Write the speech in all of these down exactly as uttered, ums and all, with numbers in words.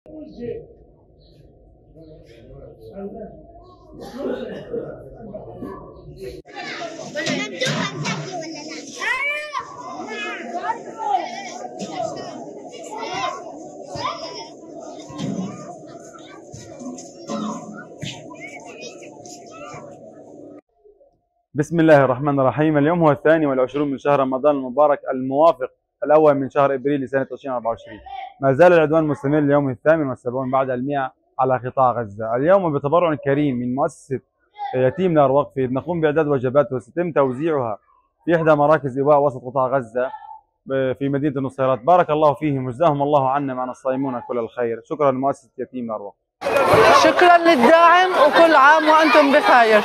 بسم الله الرحمن الرحيم. اليوم هو الثاني والعشرون من شهر رمضان المبارك الموافق الأول من شهر إبريل لسنة ألفين وأربعة وعشرين. ما زال العدوان مستمر ليوم الثامن والسبعون بعد المئة على قطاع غزة. اليوم بتبرع كريم من مؤسسة يتيم لاروقفي نقوم بإعداد وجبات وسيتم توزيعها في إحدى مراكز إيواء وسط قطاع غزة، آه، في مدينة النصيرات. بارك الله فيهم وجزاهم الله عنا وعن الصائمين كل الخير. شكرًا لمؤسسة يتيم لاروقفي. شكرًا للداعم، وكل عام وأنتم بخير.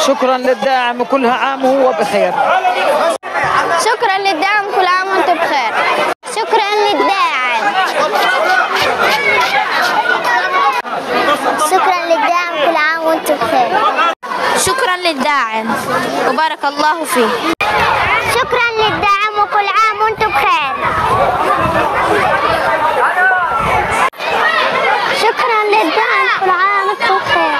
شكرًا للداعم، وكل عام وهو بخير. شكرًا للداعم، كل عام وأنتم بخير. شكرًا للداعم. شكرًا للداعم، كل عام وأنتم بخير. شكرًا للداعم، وبارك الله فيه. شكرًا للداعم، وكل عام وأنتم بخير. شكرًا للدعم، كل عام وانتم بخير.